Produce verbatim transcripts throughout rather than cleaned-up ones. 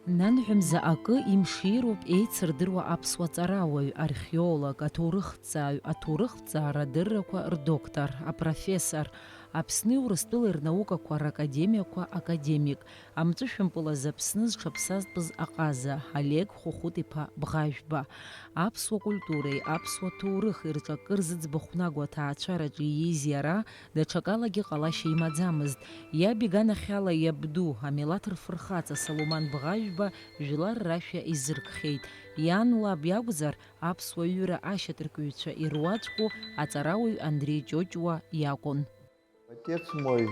Нанҳәамза акы имшироуп еицырдыруа аԥсуа ҵарауаҩ, археолог, аҭоурыхҭҵааҩ, аҭоурыхҭҵаара адыррақәа рдоктор, апрофессор, Аԥсни Урыстәылеи рнаукақәа ракадемиақәа академик, амҵәышәымпыл азы Аԥсны зҽаԥсазтәыз аҟаза, Олег Хәыхәыт-иԥа Бӷажәба. Аԥсуа культуреи аԥсуа ҭоурыхи рҿы акыр зыӡбахә нагоу аҭаацәараҿы ииз иара, даҽакалагьы ҟалашьа имаӡамызт. Иаб иганахьала иабду, амилаҭ рфырхаҵа Салуман Бӷажәба жәлар рашәа изыркхьеит. Иан лаб иакәзар, аԥсуа ҩыра ашьаҭаркҩцәа ируаӡәку аҵарауаҩ Андреи Ҷоҷуа иакәын. Отец мой,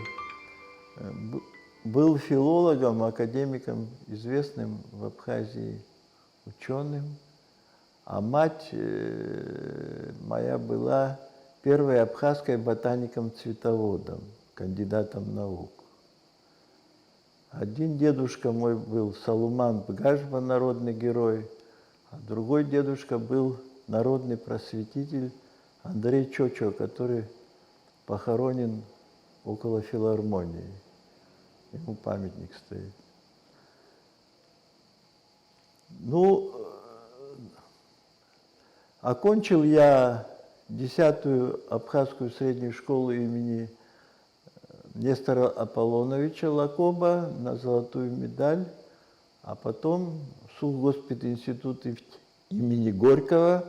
э, б-, был филологом, академиком, известным в Абхазии учёным, а мать, э, моя была первой абхазской ботаником-цветоводом, кандидатом наук. Один дедушка мой был Салуман Бгажба, народный герой, а другой дедушка был народный просветитель Андрей Чочо, который похоронен около филармонии. Ему памятник стоит. Ну, э, окончил я десятую абхазскую среднюю школу имени Нестора Аполлоновича Лакоба на золотую медаль, а потом Сухгоспединститут им-, имени Горького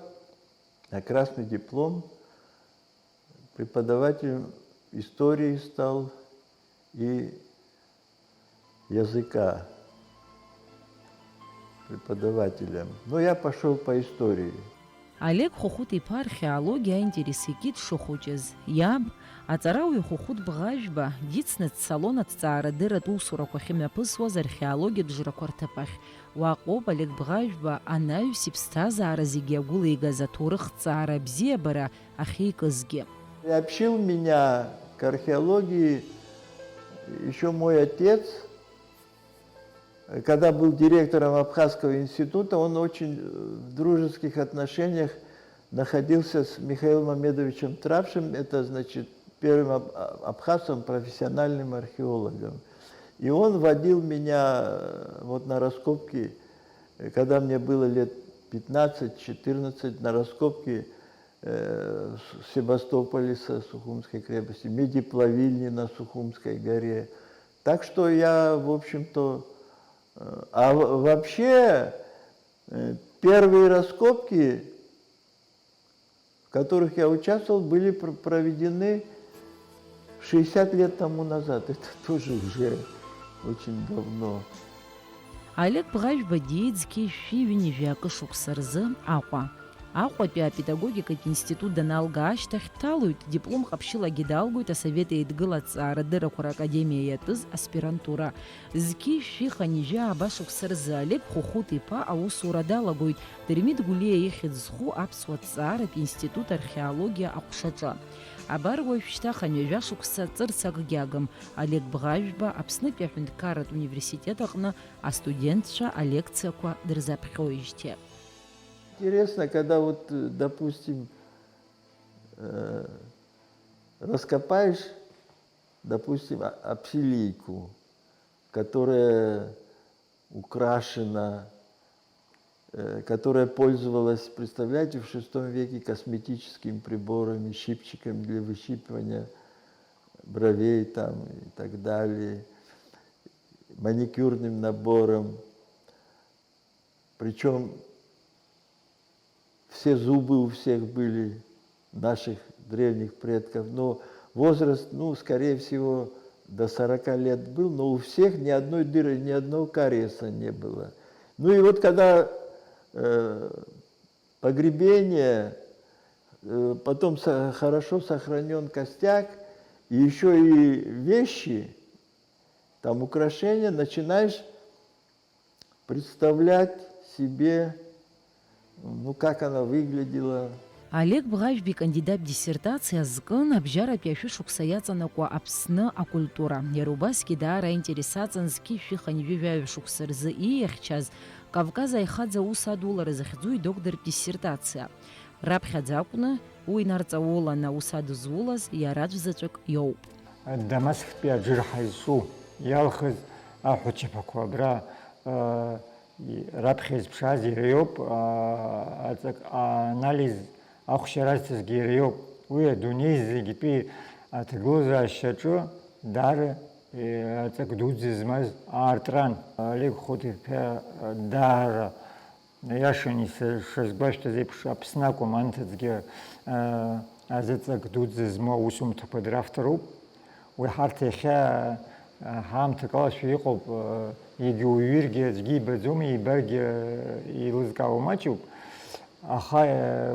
на красный диплом. Преподавателем истории стал и языка преподавателем. Но я пошёл по истории. Олег Хәыхәыт-иԥа археологиа аинтерес икит дшыхәыҷыз. Иаб, аҵарауаҩ Хәыхәыт Бӷажәба, дицны дцалон аҭҵаарадырратә усурақәа ахьымҩаԥысуаз археологиатә жрақәа рҭыԥ ахь. Уаҟоуп Олег Бӷажәба анаҩс иԥсҭазаара зегьы агәылеигаз аҭоурыхҭҵаара абзиабара ахьикызгьы. Приобщил меня к археологии ещё мой отец, когда был директором Абхазского института, он очень, э, в дружеских отношениях находился с Михаилом Мамедовичем Травшиным, это, значит, первым аб-, а-, абхазцем, профессиональным археологом. И он водил меня, э, вот на раскопки, э, когда мне было лет пятнадцать-четырнадцать, на раскопки, э, С-, Себастополиса, Сухумской крепости, медиплавильни на Сухумской горе. Так что я, в общем-то, э, а в-, вообще, э, первые раскопки, в которых я участвовал, были пр-, проведены шестьдесят лет тому назад. Это тоже уже очень давно. Олег Бӷажәба диит зқьи жәшәи ҩынҩажәи акы шықәса рзы Аҟәа. Аҟәатәи апедагогикатә институт даналга ашьҭахь дҭалоит, диплом ҟаԥшьылагьы далгоит Асовет Еидгыла аҭҵаарадыррақәа ракадемиа иатәыз аспирантура. Зқьи жәшәи хынҩажәи ааба шықәса рзы Олег Хәыхәыт-иԥа аусура далагоит, Дырмит Гәлиа ихьӡ зху аԥсуа ҭҵааратә институт археологиа аҟәшаҿы. Абар уажәшьҭа хынҩажәа шықәса ҵырц акгьы агым, Олег Бӷажәба Аԥснытәи аҳәынҭқарратә университет аҟны астудентцәа алекциақәа дырзаԥхьоижьҭеи. Интересно, когда вот, э, допустим, э, раскопаешь, допустим, а-, обсилийку, которая украшена, э, которая пользовалась, представляете, в шестом веке косметическими приборами, щипчиками для выщипывания бровей там и так далее, маникюрным набором. Причём все зубы у всех были, наших древних предков. Но возраст, ну, скорее всего, до сорока лет был, но у всех ни одной дыры, ни одного кариеса не было. Ну и вот когда, э, погребение, э, потом со-, хорошо сохранён костяк, и ещё и вещи, там украшения, начинаешь представлять себе, ну, как она выглядела. Олег Бӷажәба икандидаттә диссертациа азкын абжьаратәи ашәышықәса иаҵанакуа Аԥсны акультура. Иара убасгьы даара аинтерес аҵан зқьи жәшәи хынҩажәи жәаҩа шықәса рзы ииахьчаз Кавказ аихаӡа аус адулара захьӡу идоктортә диссертациа. Раԥхьаӡа акәны, уи нарҵауланы аус адызулаз иараӡә заҵәык иоуп. Дамасктәи аџыр ҳазҿу иалхыз ахәачаԥақәа абра, э, Раԥхьа изԥшааз иара иоуп, аҵак анализ ахәшьара азҭазгьы иара иоуп. Уи адунеи зегьтәи аҭагылазаашьаҿы даара аҵак дуӡӡа змаз аартраан. Олег Хәыҭ-иԥа даара иашан, ишазгәашәҭаз еиԥш, Аԥсны акәым, анҭыҵгьы азыҵак дуӡӡа змоу аусумҭақәа дравторуп. Уи ҳарҭ иахьа ҳаамҭак алашәа иҟоуп, егьа уҩыргьы аӡәгьы ибаӡом, ибаргьы еилызкаауа маҷуп, аха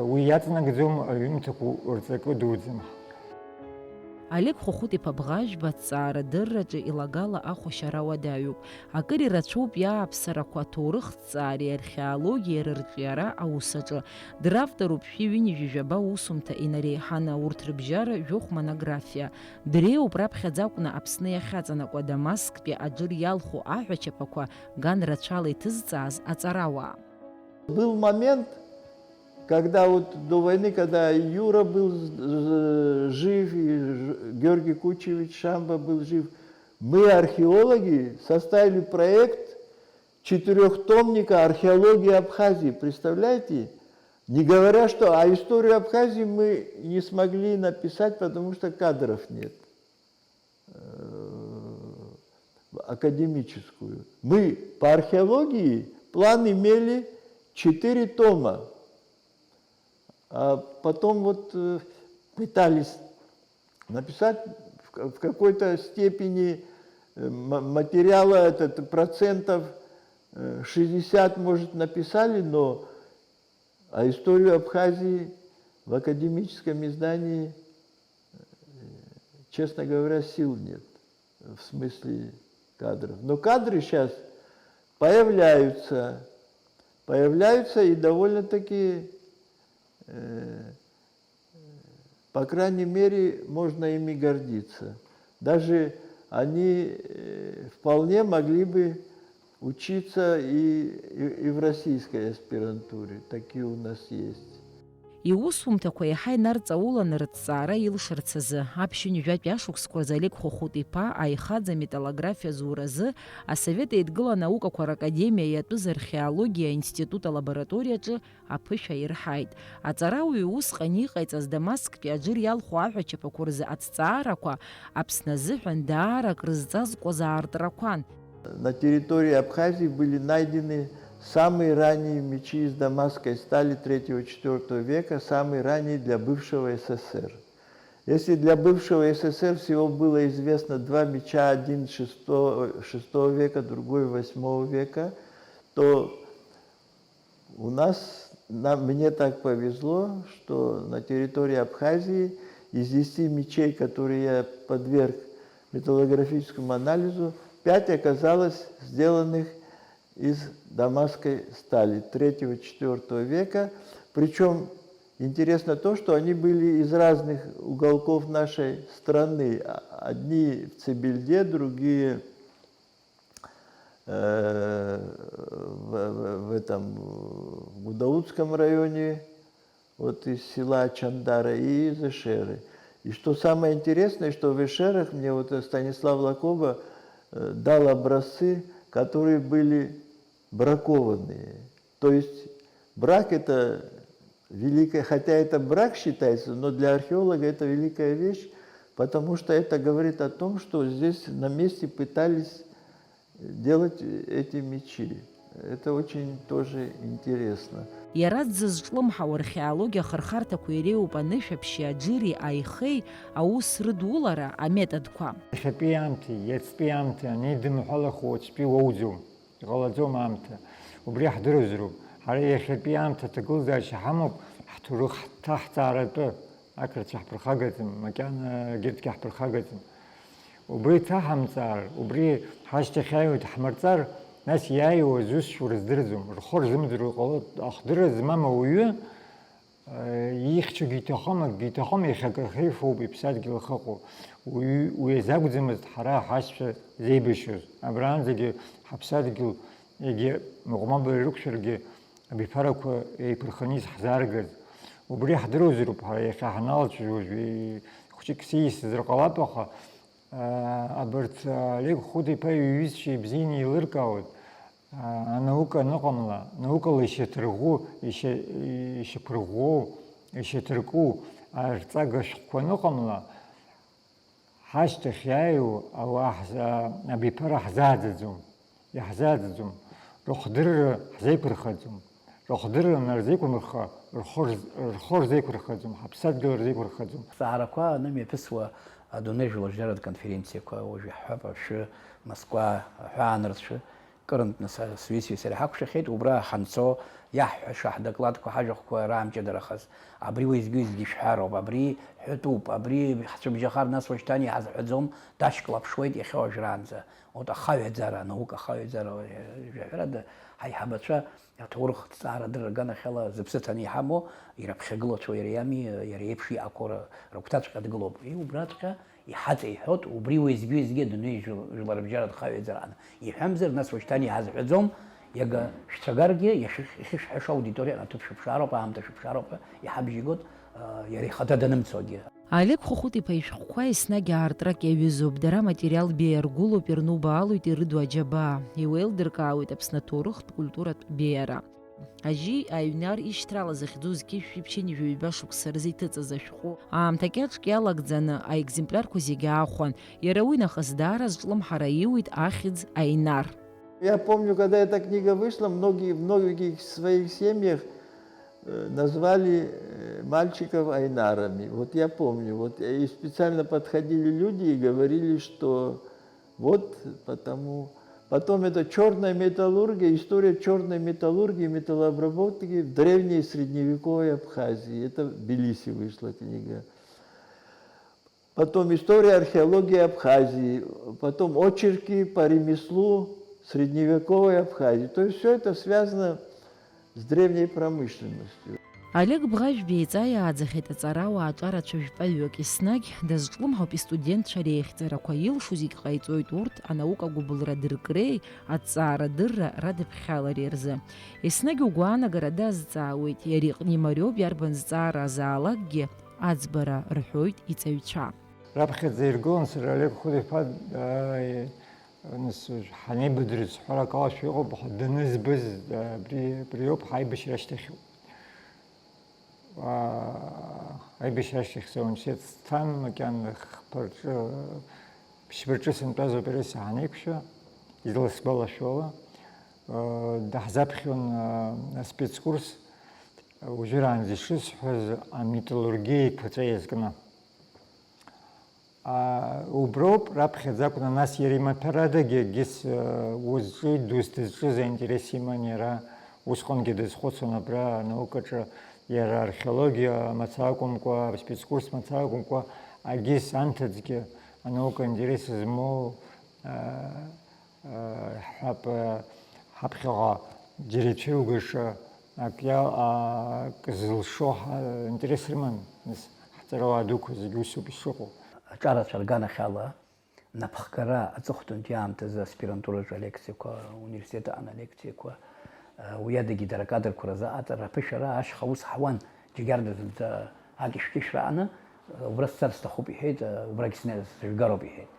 уи иаҵанакӡом аҩымҭақәа рҵакы дуӡӡам. Олег Хәыхәыт-иԥа Бӷажәба аҭҵаарадырраҿы илагала ахәашьара уадаҩуп. Акыр ирацәоуп иааԥсарақәа аҭоурыхҭҵаареи археологиеи рырҿиара аус аҿы. Дравторуп шәи-ҩынҩажәи жәаба усумҭа инареиҳаны, урҭ рыбжьара жәохә монографиа. Дреиуоуп раԥхьаӡа акәны Аԥсны иахьаҵанакуа Дамасктәи Аџыр иалху аҳәачаԥақәа ган рацәала иҭызҵааз аҵарауаа. Был момент, когда вот до войны, когда и Юра был з-, з-, жив, и Ж-, Георгий Кучевич Шамба был жив, мы, археологи, составили проект четырёхтомника археологии Абхазии. Представляете? Не говоря, что, а историю Абхазии мы не смогли написать, потому что кадров нет. Э, академическую. Мы по археологии план имели четыре тома. А потом вот, э, пытались написать в ка-, в какой-то степени, э, ма-, материала, этот, процентов, э, шестьдесят, может, написали, но, а историю Абхазии в академическом издании, э, честно говоря, сил нет в смысле кадров. Но кадры щас появляются, появляются и довольно-таки, э, по крайней мере, можно ими гордиться. Даже они, э, вполне могли бы учиться и, и, и в российской аспирантуре. Такие у нас есть. Иусумҭақәа еиҳа инарҵаулан рыҭҵаара илшарц азы, аԥшьынҩажәатәи ашықәсқәа рзы Олег Хәыхәыт-иԥа аихаӡа металлографиа зуразы Асовет Еидгыла анаукақәа ракадемиа иатәыз археологиа аинститут алабораториаҿы аԥышәа ирҳаит. Аҵарауаҩ усҟан иҟаиҵаз Дамасктәи Аџыр иалху аҳәачаԥақәа рзы аҭҵаарақәа Аԥсны азыҳәан даара акрызҵазкуаз аартрақәан. На территории Абхазии были найдены самые ранние мечи из дамасской стали третьего-четвёртого века, самые ранние для бывшего С С С Р. Если для бывшего С С С Р всего было известно два меча, один шестого, шестого века, другой восьмого века, то у нас, на-, мне так повезло, что на территории Абхазии из десяти мечей, которые я подверг металлографическому анализу, пять оказалось сделанных из дамасской стали третьего-четвёртого века. Причём интересно то, что они были из разных уголков нашей страны. А-, одни в Цебельде, другие, э, в, в, в этом, в Гудаутском районе, вот из села Чандара и из Эшеры. И что самое интересное, что в Эшерах мне вот Станислав Лакоба, э, дал образцы, которые были бракованные. То есть брак — это великая, хотя это брак считается, но для археолога это великая вещь, потому что это говорит о том, что здесь на месте пытались делать эти мечи. Это очень тоже интересно. Иара дзызҿлымҳау археологиа ахырхарҭақәа иреиуоуп анышәаԥшьи Аџыри аихеи аус рыдулара аметодқәа. Иахьатәи аамҭеи иацтәи аамҭеи анеидымҳәалахо уаҵәтәи уоуӡом, иҟалаӡом аамҭа. Убри ҳдырзароуп. Ҳара иахьатәи аамҭа аҭагылазаашьа ҳамоуп, ҳҭоурых ҳҭаҳҵааратәы. Ақырҭцәа ҳԥырхагаӡам, макьана егьырҭгьы ҳԥырхагаӡам. Убри ҭаҳамҵаар, убри ҳашьҭахь иааиуеит ҳмырҵар, нас иааиуа зусшьоу рыздырӡом, рхы рзымдыруа иҟалоит, ахдырра змам ауаҩы, э, ихьчогьы иҭахым, акгьы иҭахым, иахьакы ахьифоуп иԥсадгьыл ахьыҟоу. Уи, уи азы акәӡамызт ҳара ҳашьцәа зеибашьуаз. Абранӡагьы ҳаԥсадгьыл, егьа мыҟәмабара ирықәшәаргьы, абиԥарақәа еиқәырханы изаҳзааргаз. Убри ҳдыруазароуп ҳара иахьа ҳаналацәажәо, уажәы хәыҷык сиасызар ҟалап, аха, аа, абарҭ, аа, Олег Хәыҭ-иԥа иҩызцәа ибзианы еилыркаауеит. Анаука аныҟамла, наукала ишьаҭырӷәӷәо, ишьа-, ишьақәырӷәӷәоу, ишьаҭырку арҵага шәҟәқәа аныҟамла, ҳашьҭахь иааиуа ауаа ҳза-, абиԥара ҳзааӡаӡом, иаҳзааӡаӡом, рыхдырра ҳзеиқәырхаӡом, рыхдырра нарзеиқәымырха, рхы рз-, рхы рзеиқәырхаӡом, ҳаԥсадгьыл рзеиқәырхаӡом. Зҵаарақәа анымҩаԥысуа адунеи жәларжьаратә конференциақәа уажә иаҳҳәап, ашәы, Москва, аҳәаанырцәы, кырынтә нас сҩызцәеи сареи ҳақәшәахьеит, убра ҳанцо, иаҳҳәаша ҳдокладқәа, ҳажәахәқәа раамҷыдарахаз. Абри уеизгьы-уеизгьы ишәҳәароуп, абри ҳәатәуп, абри ҳцәыбжьахар, нас уашьҭан иҳазҳәаӡом, дашьклаԥшуеит иахьа уажәраанӡа. Урҭ ахаҩаӡара, анаука ахаҩаӡара, жәаҳәарада, ҳаиҳабацәа аҭоурых ҭҵаара адырра аганахьала зыԥсы ҭаны иҳамоу, ираԥхьагылацәоу иара иами, иара иеиԥш иҟақәоу р-, рыгәҭаҵәҟьа дгылоуп. И, убраҵәҟьа иҳаҵеиҳәоит, убри уеизгьы-уеизгьы адунеи жәл-, жәларбжьаратә хаҩаӡара аҟны. Иҳәамзар, нас уашьҭан иҳазҳәаӡом, иага шәцәагаргьы, иахьышә-, иахьышәҳәаша аудиториа аҭыԥ шәыԥшаароуп, аамҭа шәыԥшаароуп ҳәа иҳабжьигоит, а, иара ихаҭа данымцогьы. Олег Хәыхәыт-иԥа ишәҟәқәа еснагь аартра иаҩызоуп, дара аматериал беиа ргәылоуп, ирнубаалоит ирыду аџьабаа, иуеилдыркаауеит Аԥсны аҭоурыхтә культуратә беиара. Ажьи аҩнар ишьҭрала захьӡу зқьи жәшәи ԥшьынҩажәи ҩба шықәса рзы иҭыҵыз ашәҟәы аамҭа кьаҿк иалагӡаны аекземплиарқәа зегьы аахәан, иара уи нахыс даара зҿлымҳара иуит ахьӡ Аинар. Я помню, когда эта книга вышла, многие, в многих своих семьях, э, назвали, э, мальчиков Айнарами. Вот я помню, вот, э, и специально подходили люди и говорили, что вот потому. Потом это чёрная металлургия, история чёрной металлургии, металлообработки в древней средневековой Абхазии. Это в Тбилиси вышла книга. Потом история археологии Абхазии, потом очерки по ремеслу средневековой Абхазии. То есть всё это связано с древней промышленностью. Олег Бӷажәба еиҵааӡахьеит аҵарауаа аҿарацәа жәпаҩык, еснагь дазҿлымҳауп истудентцәа реихьӡарақәа, илшо зегь ҟаиҵоит урҭ анаукагәыбылра дыркреи аҭҵаарадырра радыԥхьалареи рзы. Еснагь угәаанагара дазҵаауеит, иара иҟны имариоуп иарбан зҵаара азаалакгьы аӡбара, рҳәоит иҵаҩцәа. Раԥхьаӡа иргылан сара Олег Хәыхәыт-иԥа, аа, нас ҳанеибадырыз ҳәарак алашәа иҟоуп, данызбаз, абри, абриоуп ҳаибашьра ашьҭахьоуп. Аа, аибашьра ашьҭахь сауниверситет сцан, макьана хԥа рҿы, ԥшьба рҿы сынтәаз аоперациа ҳанеиқәшәа, изласгәалашәо ала, аа, даҳзаԥхьон, аа, аспецкурс, уажәраанӡа ишысҳәаз, аметаллургиа еиқәаҵәа иазкны. Аа, уброуп, раԥхьаӡа акәны, нас иара имаҭәарадагьы, егьыс, э, узҿи дус дызҿыз аинтерес иман иара, усҟангьы дазхәыцуан абра анаукаҿы, иара археологиа мацара акәымкәа, аспецкурс мацара акәымкәа, егьыс анҭыҵгьы анаука аинтерес змоу, э, ҳҳәап, ҳаԥхьаҟа џьара ицәеиугаша ак иа-, ак зылшо ҳа-, интерес рыман, нас, ҳҵарауаа дуқәа зегьы усоуп ишыҟоу. Аҿарацәа рганахьала напхгара аҵыхәтәантәи аамҭазы аспирантураҿы алекциақәа, ауниверситет аҟны алекциақәа, уи адагьы дара акадрқәа рзы аҵара аԥышәара ашьха ус ҳауан. Џьгьарда зынӡа акьышәкьышәра ааны, убра сцар сҭахуп, иҳәеит, убрагь сне-, сыжәгароуп, иҳәеит.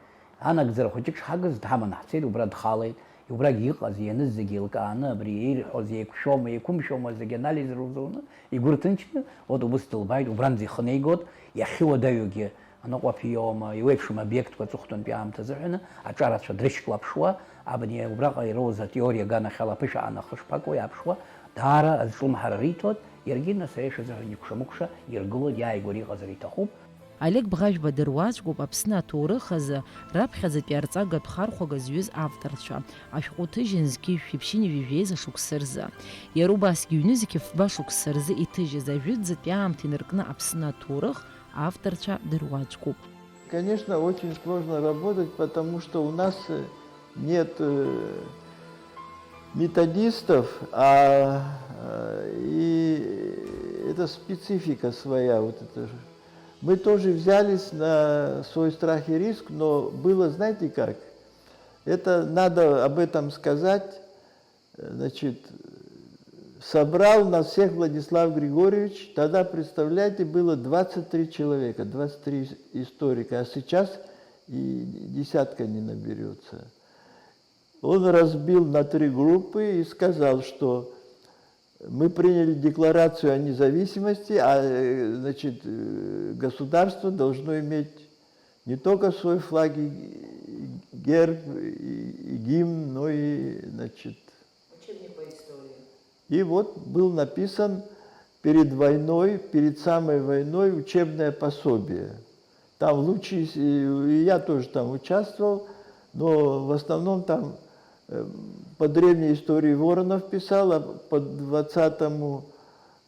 Анагӡара хәыҷык шҳагыз дҳаман ҳцеит, убра дхалеит, убрагь иҟаз, ианыз зегьы еилкааны, абри ирҳәоз еиқәшәома, еиқәымшәома, зегьы анализ рылзуны, игәы рҭынчны, вот убыс дылбааит, убранӡа ихы неигот, иахьуадаҩугьы аныҟәаԥиоума, иуеиԥшым обиектқәа аҵыхәтәантәи аамҭа азыҳәаны аҿарацәа дрышьклаԥшуа, абни убраҟа ироуз атеориа аганахьала аԥышәа аанахы шԥаку иааԥшуа, даара азҿлымҳара риҭоит, иаргьы нас аиаша азыҳәан икәша-мыкәша иргылоит, иааигәара иҟазар иҭахуп. Олег Бӷажәба дыруаӡәкуп Аԥсны аҭоурых азы раԥхьаӡатәи арҵагатә хархәага зҩыз авторцәа, ашәҟәы ҭыжьын зқьи жәшәи ԥшьынҩажәи жәеиза шықәса рзы. Иара убасгьы ҩнызқьи фба шықәса рзы иҭыжьыз ажәытәӡатәи аамҭа инаркны Аԥсны аҭоурых авторцәа дыруаӡәкуп. Конечно, очень сложно работать, потому что у нас, э, нет, э, методистов, а, э, и это специфика своя. Вот это ж. Мы тоже взялись на свой страх и риск, но было, знаете как, это надо об этом сказать, Значит, собрал нас всех Владислав Григорьевич, тогда, представляете, было двадцать три человека, двадцать три историка, а сейчас и десятка не наберётся. Он разбил на три группы и сказал, что мы приняли декларацию о независимости, а э, значит, э, государство должно иметь не только свой флаг и герб, и, и гимн, но и, значит, Учебник по истории. И вот был написан перед войной, перед самой войной учебное пособие. Там лучшие, и я тоже там участвовал, но в основном там э, по древней истории Воронов писал, а по двадцатому,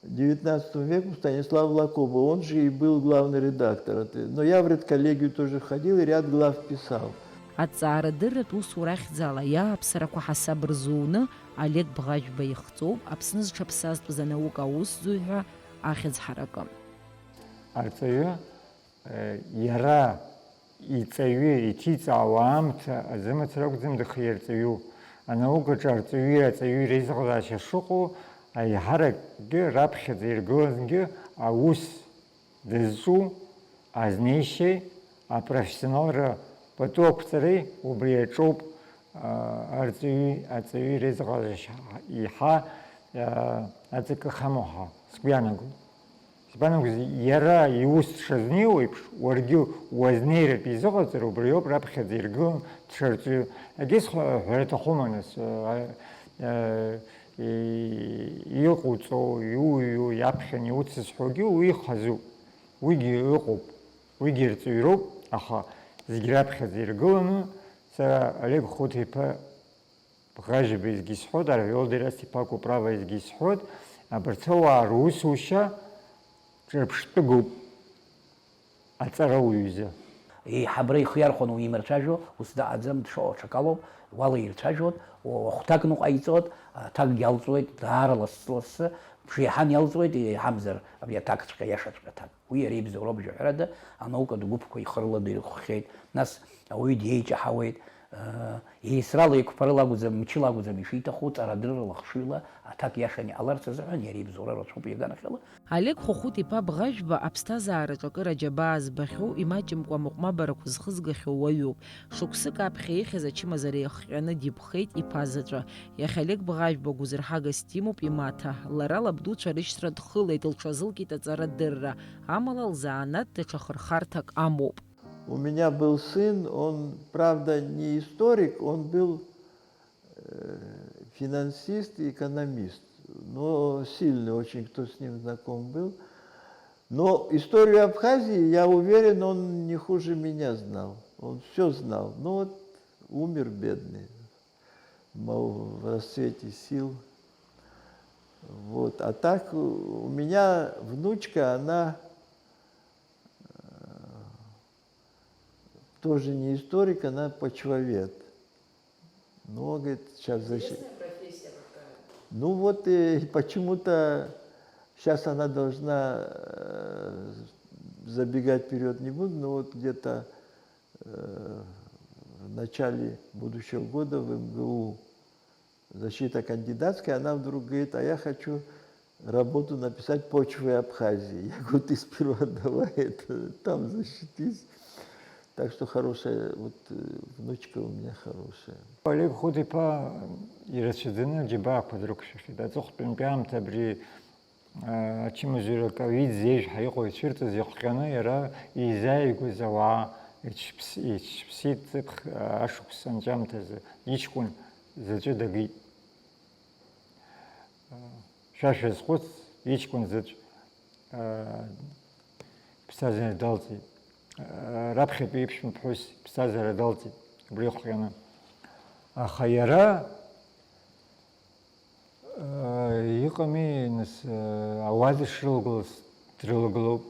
девятнадцатому веку Станислав Лакоба, он же и был главный редактор. Но я в редколлегию тоже входил и ряд глав писал. Аҭҵаарадырратә усура ахьӡала иааԥсарақәа ҳасаб рзуны, Олег Бӷажәба ихҵоуп Аԥсны зҽаԥсазтәыз анаука аусзуҩ ҳәа ахьӡ ҳаракы. Арҵаҩы, э, иара иҵаҩы иҭиҵаауа аамҭа азымацара акәӡам, дыхиарҵаҩу. Анаукаҿы арҵаҩи аҵаҩи реизыҟазаашьа шыҟоу, аиҳаракгьы раԥхьаӡа иргылазгьы аус дызҿу азнеишьеи апрофессионалра пату ақәҵареи убри аҿоуп, а, арҵаҩи аҵаҩи реизыҟазаашьа иаҳа, а, аҵакы хамоу ҳәа сгәы иаанагоит. Избан акәзар, иара иус дшазнеиуа еиԥш, уаргьы уазнеиратә изыҟаҵара убриоуп раԥхьаӡа иргылан дшарҵаҩу. Егьыс ҳәа-, ҳәара аҭахума, нас, а, а, и-, иҟауҵо, иуҩу, иаԥхьан иуцыз ҳәагьы уи ихазуп. Уигьы ыҟоуп, уигьы рҵаҩроуп, аха зегь раԥхьаӡа иргыланы, сара Олег Хәыҭ-иԥа Бӷажәба изгьы исҳәоит, Арвел Дерас-иԥа Куправа изгьы исҳәоит, абарҭ ауаа русушьа ҿырԥштәыгоуп аҵарауаҩ изы. Еиҳабыра ихы иархәаны уимырцәажәо, ус даҟаӡам, дшыҟоу аҽакалоуп, уалаирцәажәоит, уа-, уахәҭак ныҟаиҵоит, аҭакгьы алҵуеит, даара лассы-лассы, бжеиҳан иалҵуеит, еиҳамзар, абри аҭакҵәҟьа, иашаҵәҟьа аҭак. Уи иара ибзоуроуп, жәаҳәарада, анаукатә гәыԥқәа ихы рыла дырхәхьеит, нас ауаҩы диеиҷаҳауеит, э, еисрала, еиқәԥарыла акәӡам, мчыла акәӡам ишиҭаху, ҵарадыррала, хшыҩла аҭак иашан иҟаларц азыҳәан иара ибзоура рацәоуп иаганахьала. Олег Хәыхәыт-иԥа Бӷажәба аԥсҭазаараҿы акыр аџьабаа збахьоу, имаҷымкәа амыҟәмабарақәа зхызгахьоу уаҩуп. Шықәсык аԥхьа ихьыз ачымазара иахҟьаны дибхеит иԥа заҵәы. Иахьа Олег Бӷажәба гәазырҳагас димоуп имаҭа. Лара лабдуцәа рышьҭра дхылеит, лҽазылкит аҵарадырра, амала лзанааҭ даҽа хырхарҭак амоуп. У меня был сын, он, правда, не историк, он был э, финансист и экономист, но сильный очень, кто с ним знаком был. Но историю Абхазии, я уверен, он не хуже меня знал. Он все знал. Ну вот, умер бедный. Мол, в расцвете сил. Вот. А так у меня внучка, она э, тоже не историк, она почвовед. Ну, говорит, сейчас защитит. Интересная профессия какая. Ну вот, и почему-то сейчас она должна, э, забегать вперед не буду, но вот где-то э, в начале будущего года в МГУ защита кандидатская, она вдруг говорит: «А я хочу работу написать «Почвы Абхазии». Я говорю: «Ты сперва давай это, там защитись». Так что хорошая, вот э, внучка у меня хорошая. Олег Хәыҭ-иԥа ирацәаӡаны аџьабаақәа дрықәшәахьеит. Аҵыхәтәантәи аамҭа абри Ачымазаҩра ковид зеижә ҳәа иҟоу ицәырҵыз иахҟьаны иара изааигәаз ауаа ицәԥс-, ицәԥсит ҵыԥх ашықәс анҵәамҭазы иҷкәын заҵәы дагеит. Шәа шәазхәыц, иҷкәын заҵә ԥсҭазаара далҵит. Раԥхьатәи иԥшәма ԥҳәыс ԥсҭазаара далҵит убри иахҟьаны. Аха иара Иҟами, нас, ауаа зышрылагылаз дрылагылоуп.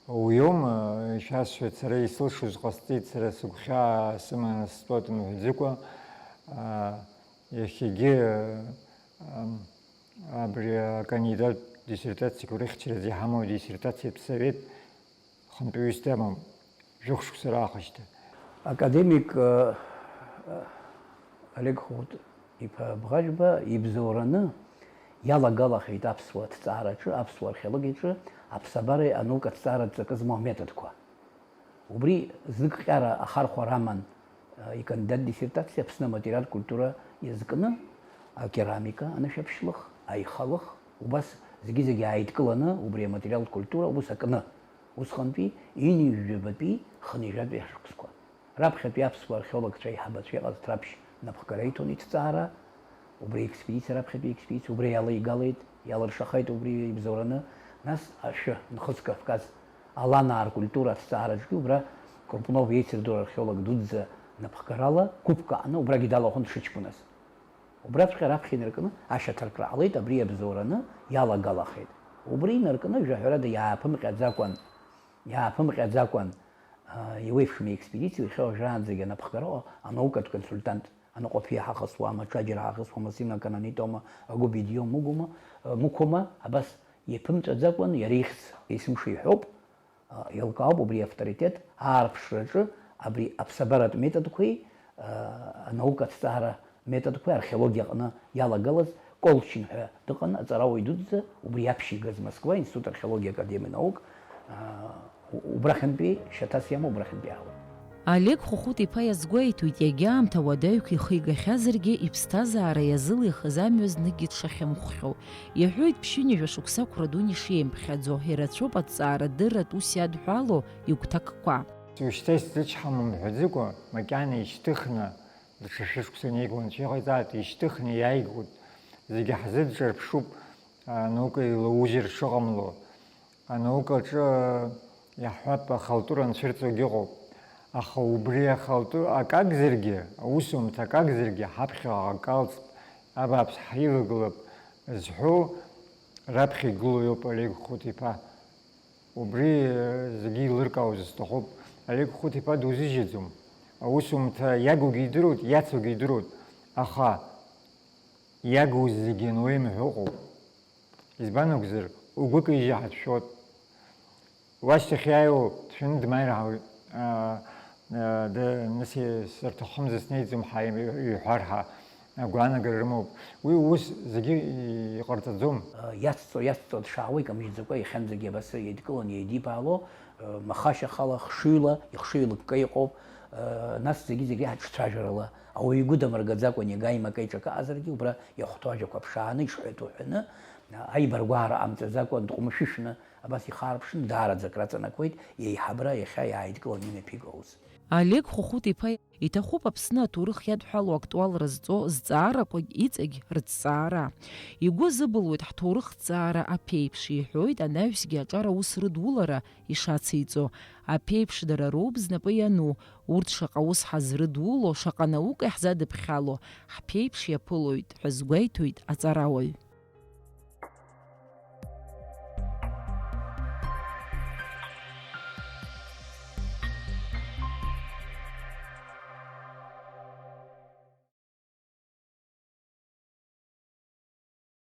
Уиоума, ишәасҳәеит, сара исылшоз ҟасҵеит, сара сыгәхьаа сыманы стәоуп мҳәаӡакәа, иахьагьы абри акандидат диссертациақәа рыхьчаразы иҳамоу адиссертациатә совет хантәаҩыс дамам, жәохә шықәса раахашьҭа. Академик, э, Олег Хәыхәыт-иԥа Бӷажәба ибзоураны иалагалахьеит аԥсуа ҭҵаараҿы, аԥсуа археологиаҿы аԥсабареи анаукатә ҭҵааратә ҵакы змоу аметодқәа. Убри зныкҟьара ахархәара аман икандидат диссертациа Аԥсны аматериалтә культура иазкны, акерамика, анышәаԥшьлых, аихалых, убас зегьы-зегьы ааидкыланы убри аматериалтә культура ус акны, усҟантәи ҩынҩажәабатәи хынҩажәатәи ашықәсқәа. Раԥхьатәи аԥсуа археологцәа аиҳабацәа иҟаз Ҭраԥшь напхгара иҭон иҭҵаара, убри аекспедициа, раԥхьатәи аекспедициа убри иалеигалеит, иалыршахеит убри ибзоураны, нас ашәы, Нхыҵ Кавказ, аланаа ркультура аҭҵаараҿгьы убра Крупнов еицырдыруа археолог дуӡӡа напхгарала гәыԥк аҟны убрагьы далахәын дшыҷкәыназ. Убраҵәҟьа раԥхьа инаркны ашьаҭаркра ҟалеит, абри иабзоураны иалагалахеит. Убри инаркны, жәаҳәарада, иааԥымҟьаӡакәан, иааԥымҟьаӡакәан, а, еиуеиԥшым аекспедициа, иахьа уажәраанӡагьы анапхгараҟа анаукатә консультант, аныҟәаԥиа ҳахысуама, аҽаџьара ҳахысуама, Симна Кананитома, Агәыби Дио Мыгәома, а, Мықәома, абас иаԥымҵәаӡакәан иара ихьӡ есымша иҳәоуп. Еилкаауп убри авторитет аарԥшраҿы абри аԥсабаратә методқәеи, анаукатә ҭҵаара методқәеи археологиа аҟны иалагылаз Колчин ҳәа дыҟан, аҵарауаҩ дуӡӡа, убри иаԥшьигаз Москва Институт археологии академии наук, убрахьынтәи шьаҭас иамоу убрахьынтәи аауеит. Олег Хәыхәыт-иԥа иазгәеиҭоит, иагьа аамҭа уадаҩк ихы игахьазаргьы, иԥсҭазаара иазылихыз амҩа зныкгьы дшахьымхәхьоу. Иҳәоит, ԥшьынҩажәа шықәса ақәра дуны ишиеимԥхьаӡо, ирацәоуп аҭҵаарадырратә ус иадҳәалоу игәҭакқәа. Уажәшьҭа исзычҳауам мҳәаӡакәа, макьана ишьҭыхны, даҽа шәышықәса неигуанцәа иҟаиҵааит, ишьҭыхны иааигоит, зегьы ҳзыдҿарԥшуп, анаука илаужьыр шыҟамло. Анаукаҿы иаҳҳәап, ахалтура анцәырҵогьы ыҟоуп. Аха убри ахалтура акакзаргьы, аусумҭа акакзаргьы, ҳаԥхьаҟа акалҵп, абааԥс ҳаилагылап зҳәо раԥхьа игылоу иоуп Олег Хәыҭ-иԥа. Убри, э, зегьы еилыркаауа сҭахуп. Олег Хәыҭ-иԥа дузыжьаӡом. Аусумҭа иагугьы идыруеит, иацугьы идыруеит. Аха иагу зегьы ануеимҳәо ыҟоуп. Избан акәзар, угәы кыжьы ҳацәшәоит. Уашьҭахь иааиуа дшәаны дмааир ҳауеит. Аа, аа, да, нас сырҭахымзар снеиӡом ҳәа иҳәар ҳәа агәаанагара рымоуп. Уи ус зегьы иҟарҵаӡом. Иацҵо, иацҵо дшаауа икамыжьӡакәа иахьанӡагьы абас еидкыланы еидибаало, маха-шьахала, хшыҩла, ихшыҩ лыкка иҟоуп. Нас зегьы-зегь реиҳа ҿцәажәарала, ауаҩы игәы дамыргаӡакәан иага имака иҿакы аҟазаргьы, убра иахәҭоу ажәақәа ԥшааны, ишҳәатәу ҳәаны, аибаргәаара ҟамҵаӡакәан, дҟәымшәышәны, абас ихаарԥшны, даараӡа акраҵанакуеит, еиҳабыра иахьа иааидкыланы имҩаԥиго аус. Олег Хәыхәыт-иԥа иҭахуп Аԥсны аҭоурых иадҳәалоу актуалра зҵо зҵаарақәагь иҵегь рыҭҵаара. Игәы азыбылуеит ҳҭоурыхҭҵаара аԥеиԥш, иҳәоит анаҩсгьы аҿар аус рыдулара ишациҵо. Аԥеиԥш дара роуп знапы иану, урҭ шаҟа ус ҳазрыдуло, шаҟа наука иаҳзадыԥхьало, ҳԥеиԥш иаԥылоит, ҳәа азгәеиҭоит аҵарауаҩ.